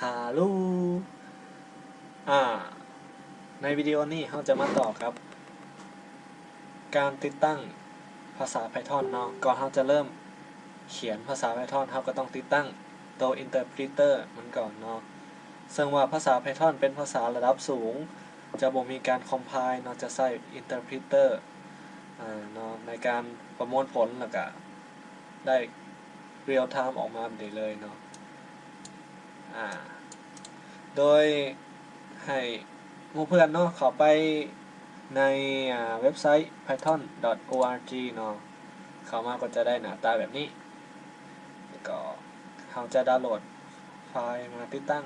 ຮາໂຫຼ ອາ ໃນວິດີໂອນີ້ເຮົາຈະມາຕໍ່ກັບການຕິດຕັ້ງພາສາ Python ເນາະ. ກ່ອນເຮົາຈະເລີ່ມຂຽນພາສາ Python ເຮົາກໍຕ້ອງຕິດຕັ້ງໂຕ interpreter ມັນກ່ອນເນາະ. ເຊິ່ງວ່າພາສາ Python ເປັນພາສາລະດັບສູງ ຈະບໍ່ມີການ compile ເນາະ, ຈະໃຊ້ interpreter ອາ ເນາະ ໃນການປະມວນຜົນ ແລ້ວກະໄດ້ real time ອອກມາແບບນີ້ເລີຍເນາະ. ອາ ໂດຍໃຫ້ໝູ່ເພື່ອນເນາະ ເຂົ້າໄປໃນ ອາ ເວັບໄຊ python.org ເນາະ, ເຂົ້າມາກໍຈະໄດ້ໜ້າຕາແບບນີ້ ແລ້ວກໍເຮົາຈະດາວໂຫຼດໄຟລ໌ມາຕິດຕັ້ງ.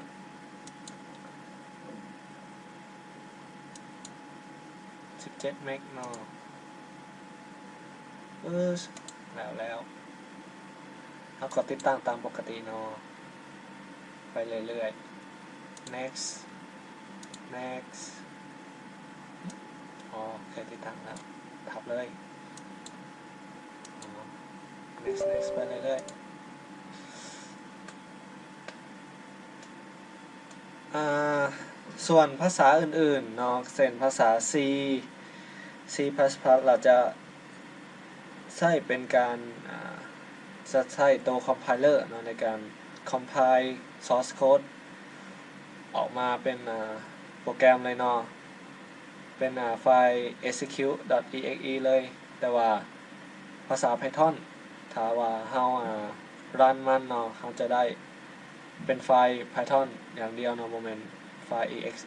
ສິບເຈັດເມັກເນາະ. ປຶບ ແລ້ວ ແລ້ວ ເຮົາກໍຕິດຕັ້ງຕາມປົກກະຕິເນາະ ໄປເລື້ອຍໆ. next next ອໍ ເຄີຍຕິດຕັ້ງແລ້ວ ທັບເລີຍ. ອໍ next next ໄປເລື້ອຍໆ. ອາ ສ່ວນພາສາອື່ນໆເນາະ ເຊັ່ນພາສາ C C++, ລາວຈະໃຊ້ເປັນການ ອາ ຈະໃຊ້ໂຕ compiler ເນາະ ໃນການ compile source code ອອກມາເປັນ ອາ ໂປຣແກຣມເລີຍເນາະ, ເປັນ ອາ ໄຟລ໌ execute.exe ເລີຍ. ແຕ່ວ່າພາສາ Python ຖ້າວ່າເຮົາ ອາ run ມັນເນາະ ເຮົາຈະໄດ້ເປັນໄຟລ໌ Python ຢ່າງດຽວເນາະ, ບໍ່ແມ່ນໄຟລ໌ exe.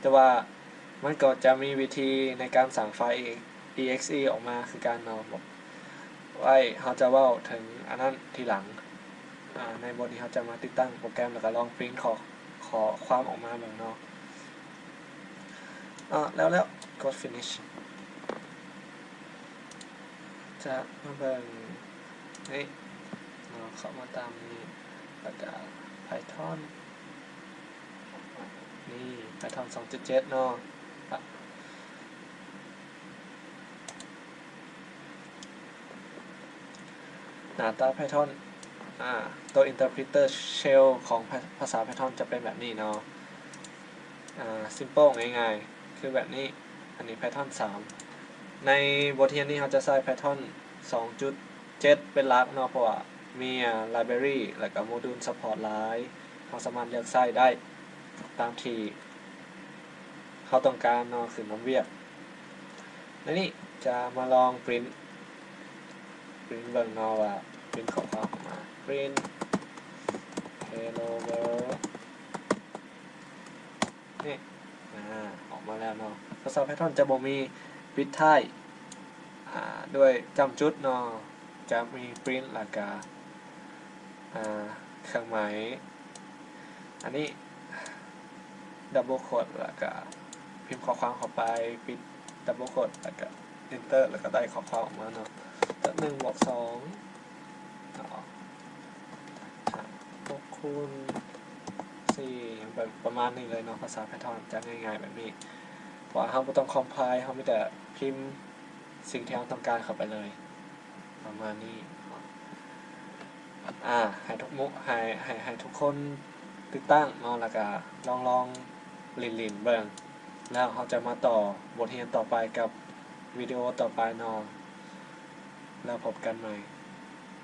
ແຕ່ວ່າມັນກໍຈະມີວິທີໃນການສ້າງໄຟລ໌ exe ອອກມາຄືກັນເນາະ, ໄວ້ເຮົາຈະເວົ້າເຖິງອັນນັ້ນທີຫຼັງ. ອາ ໃນບົດນີ້ເຮົາຈະມາຕິດຕັ້ງໂປຣແກຣມ ແລ້ວກໍລອງປຣິ້ນຂໍ້ ຂໍ້ຄວາມອອກມາເບິ່ງເນາະ. ອາ ແລ້ວ ແລ້ວ ກົດ finish. ຈະມາເບິ່ງນີ້ເນາະ, ເຂົ້າມາຕາມນີ້ ແລ້ວກະ Python ນີ້ Python ສອງຈຸດເຈັດເນາະ. ໜ້າຕາ Python ອາ ໂຕ interpreter shell ຂອງພາ ພາສາ Python ຈະເປັນແບບນີ້ເນາະ. ອາ simple ງ່າຍໆ ຄືແບບນີ້. ອັນນີ້ Python ສາມ. ໃນບົດຮຽນນີ້ເຮົາຈະໃຊ້ Python ສອງຈຸດເຈັດ ເປັນຫຼັກເນາະ, ເພາະວ່າມີ ອາ library ແລ້ວກໍ module support ຫຼາຍ, ເຮົາສາມາດເລືອກໃຊ້ໄດ້ຕາມທີ່ເຮົາຕ້ອງການເນາະ, ຂຶ້ນກັບວຽກ. ໃນນີ້ຈະມາລອງປຣິ້ນ ປຣິ້ນເບິ່ງເນາະ ວ່າປຣິ້ນຂໍ້ຄວາມອອກມາ print hello world ນີ້ ອາ ອອກມາແລ້ວເນາະ. ພາສາ Python ຈະບໍ່ມີປິດທ້າຍ ອາ ດ້ວຍຈ້ຳຈຸດເນາະ, ຈະມີປຣິ້ນ ແລ້ວກະ ອາ ເຄື່ອງໝາຍ ອັນນີ້ double quote ແລ້ວກະພິມຂໍ້ຄວາມເຂົ້າໄປ, ປິດ double quote ແລ້ວກະ enter ແລ້ວກະໄດ້ຂໍ້ຄວາມອອກມາເນາະ. ຈາກ ໜຶ່ງ ບວກ ສອງ ເນາະ ຫົກ ຄູນ ສີ່ ຫຍັງປະ ປະມານນີ້ເລີຍເນາະ. ພາສາ Python ຈະງ່າຍໆແບບນີ້ ເພາະວ່າເຮົາບໍ່ຕ້ອງ compile ເຮົາມີແຕ່ພິມສິ່ງທີ່ເຮົາຕ້ອງການເຂົ້າໄປເລີຍ ປະມານນີ້. ອາ ໃຫ້ທຸກໝູ່ ໃຫ້ ໃຫ້ ໃຫ້ທຸກຄົນຕິດຕັ້ງເນາະ ແລ້ວກະລອງ ລອງຫຼິ້ນໆເບິ່ງ ແລ້ວເຮົາຈະມາຕໍ່ບົດຮຽນຕໍ່ໄປກັບວິດີໂອຕໍ່ໄປເນາະ ແລ້ວພົບກັນໃໝ່.